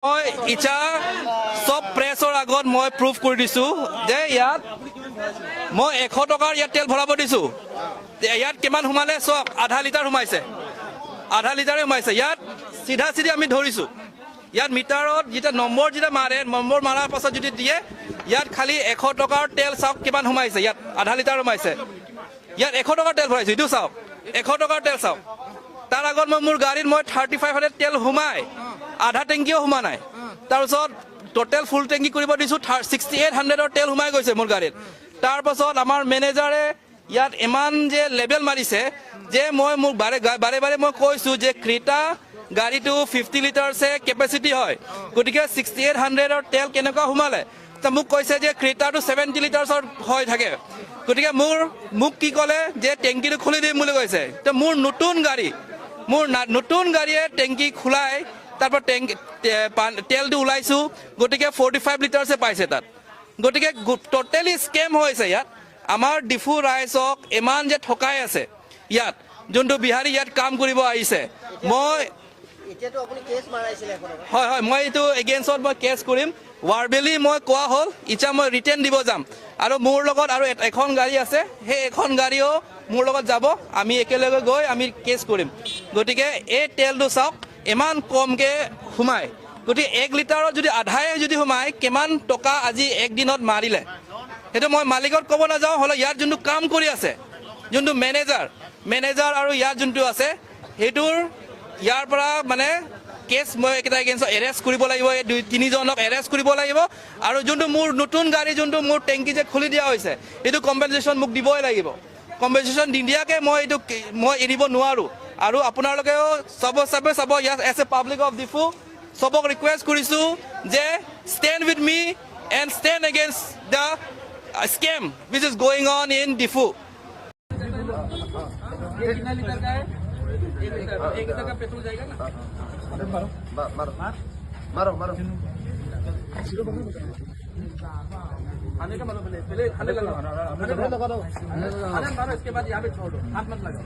মই ইচ্ছা চব প্ৰেছৰ আগত মই প্ৰুফ কৰি দিছোঁ যে ইয়াত মই 100 টকাৰ ইয়াত তেল ভৰাব দিছোঁ। ইয়াত কিমান সোমালে চাওক, আধা লিটাৰ সোমাইছে, আধা লিটাৰে সোমাইছে। ইয়াত চিধা চিধি আমি ধৰিছোঁ। ইয়াত মিটাৰত যেতিয়া নম্বৰ যেতিয়া মাৰে, নম্বৰ মাৰাৰ পাছত যদি দিয়ে, ইয়াত খালি 100 টকাৰ তেল চাওক কিমান সোমাইছে। ইয়াত আধা লিটাৰ সোমাইছে। ইয়াত 100 টকাৰ তেল ভৰাইছোঁ। এইটো চাওক, 100 টকাৰ তেল চাওক। তাৰ আগত মই মোৰ গাড়ীত মই 3500 তেল সোমাই আধা টেংকিও সোমোৱা নাই। তাৰপিছত টোটেল ফুল টেংকি কৰিব দিছোঁ, 6800ৰ তেল সোমাই গৈছে মোৰ গাড়ীত। তাৰপাছত আমাৰ মেনেজাৰে ইয়াত ইমান যে লেবেল মাৰিছে যে মই মোক বাৰে বাৰে বাৰে মই কৈছোঁ যে ক্ৰেটা গাড়ীটো 50 লিটাৰ্ছে কেপাচিটি হয়, গতিকে 6800ৰ তেল কেনেকুৱা সোমালে? ত মোক কৈছে যে ক্ৰেটাটো 70 লিটাৰ্ছৰ হৈ থাকে। গতিকে মোক কি ক'লে যে টেংকিটো খুলি দিম বুলি কৈছে। তো মোৰ নতুন গাড়ী, মোৰ নতুন গাড়ীয়ে টেংকি খোলাই তাৰপৰা টেংকি তেলটো ওলাইছোঁ, গতিকে 45 লিটাৰ্ছে পাইছে তাত। গতিকে ট'টেলি স্কেম হৈছে ইয়াত। আমাৰ ডিফু ৰাইজক ইমান যে ঠকাই আছে ইয়াত, যোনটো বিহাৰী ইয়াত কাম কৰিব আহিছে, মই এতিয়াতো আপুনি কেছ মাৰাইছিলে 100 টকা। হয়, মই এইটো এগেইনষ্টত মই কেছ কৰিম। ৱাৰবেলি মই কোৱা হ'ল, এতিয়া মই ৰিটাৰ্ণ দিব যাম আৰু মোৰ লগত আৰু এখন গাড়ী আছে, সেই এখন গাড়ীও মোৰ লগত যাব। আমি একেলগে গৈ আমি কেছ কৰিম। গতিকে এই তেলটো চাওক, ইমান কমকৈ সোমায়। গতিকে 1 লিটাৰত যদি আধাই যদি সোমায়, কিমান টকা আজি একদিনত মাৰিলে, সেইটো মই মালিকত ক'ব নাযাওঁ। হ'লেও ইয়াত যোনটো কাম কৰি আছে, যোনটো মেনেজাৰ আৰু ইয়াত যোনটো আছে, সেইটোৰ ইয়াৰ পৰা মানে কেছ মই এইকেইটা এগেইনষ্টত এৰেষ্ট কৰিব লাগিব। এই দুই তিনিজনক এৰেষ্ট কৰিব লাগিব আৰু যোনটো মোৰ নতুন গাড়ী, যোনটো মোৰ টেংকি যে খুলি দিয়া হৈছে, এইটো কম্পেনচেশ্যন মোক দিবই লাগিব। কম্পেনচেশ্যন নিদিয়াকৈ মই এইটো মই এৰিব নোৱাৰোঁ। আৰু আপোনালোকেও চবে চাব ইয়াত, as a public of Diphu চবক ৰিকুৱেষ্ট কৰিছোঁ যে stand with me and stand against the scam which is going on in Diphu. ये कितना लीटर का है? 1 लीटर। 1 लीटर का पेट्रोल जाएगा ना? मारो मारो मारो। खाने का मारो पहले, पहले खाने लगाओ, खाने लगाओ, खाने मारो, इसके बाद यहाँ पे छोड़ दो, हाथ मत लगाओ।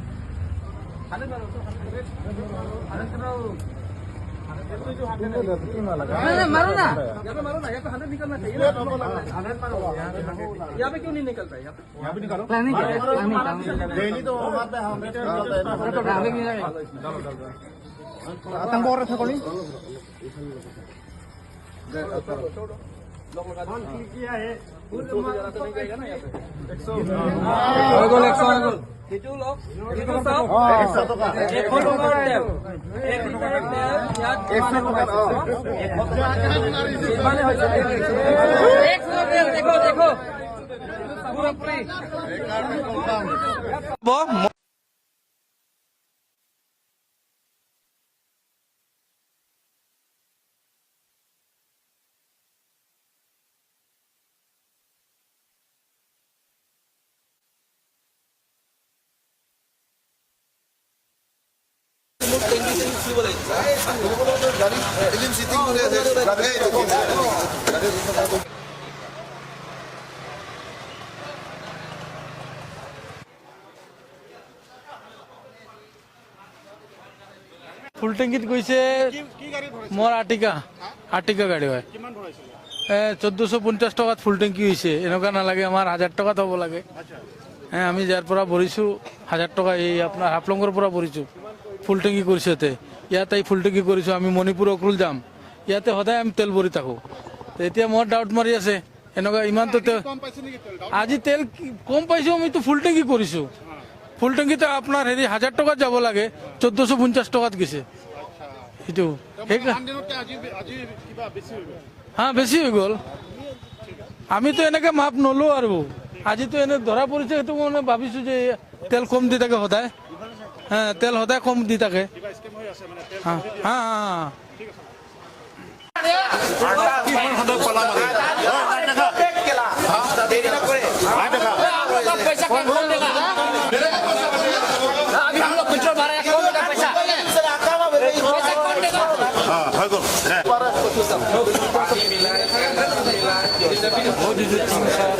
खाने मारो तो खाने मारो। मारो ना। यहाँ पे मारो ना, यहाँ पे 100 निकलना चाहिए ना। यहाँ पे क्यों नहीं निकलता है यहाँ पे? प्लानिंग है, प्लानिंग। डेली तो वहाँ पे 100। लॉक लगा दो। 100 से ज्यादा तो नहीं जाएगा ना यहाँ पे? হৈ গ'ল, 100 হৈ গ'ল। সেইটো লওক, সেইটো চাওক। 100 টকা। 100 টকাৰ তেল, 1 লিটাৰ তেল ইয়াত কিমানে হৈছে? 100 তেল দেখো দেখো পুৰা পুৰি। হ'ব। মোৰ টেংকি চেংকি খুলিব লাগিব। ফিল্ম চিটিং কৰি আছে। এই ফুল টেংকিত গৈছে। মোৰ আৰ্টিকা, আৰ্টিকা গাড়ী হয়। 1450 টকাত ফুল টেংকি হৈছে। এনেকুৱা নালাগে, আমাৰ 1000 টকাত হ'ব লাগে। আমি যাৰ পৰা ভৰিছোঁ 1000 টকা, এই আপোনাৰ হাফলঙৰ পৰা ভৰিছোঁ, ফুল টেংকি কৰিছোঁ ইয়াতে। ইয়াত আহি ফুল টেংকি কৰিছোঁ। আমি মণিপুৰ উখৰুল যাম। ইয়াতে সদায় আমি তেল ভৰি থাকোঁ। তো এতিয়া মোৰ ডাউট মাৰি আছে, এনেকুৱা ইমানটো তেল আজি তেল কম পাইছোঁ। আমিতো ফুল টেংকি কৰিছোঁ। ফুল টেংকিটো আপোনাৰ হেৰি 1000 টকাত যাব লাগে, 1450 টকাত গৈছে। সেইটো হা বেছি হৈ গ'ল। আমিতো এনেকে মাপ নলওঁ আৰু আজিতো এনে ধৰা পৰিছে। সেইটো মানে ভাবিছোঁ যে তেল কম দি থাকে সদায়। হা, তেল সদায় কম দি থাকে। হা হা হা। पैसा कौन देगा? अभी हम लोग पेट्रोल भराया, कौन देगा पैसा? पैसा कौन देगा? হৈ গ'ল। বহুত।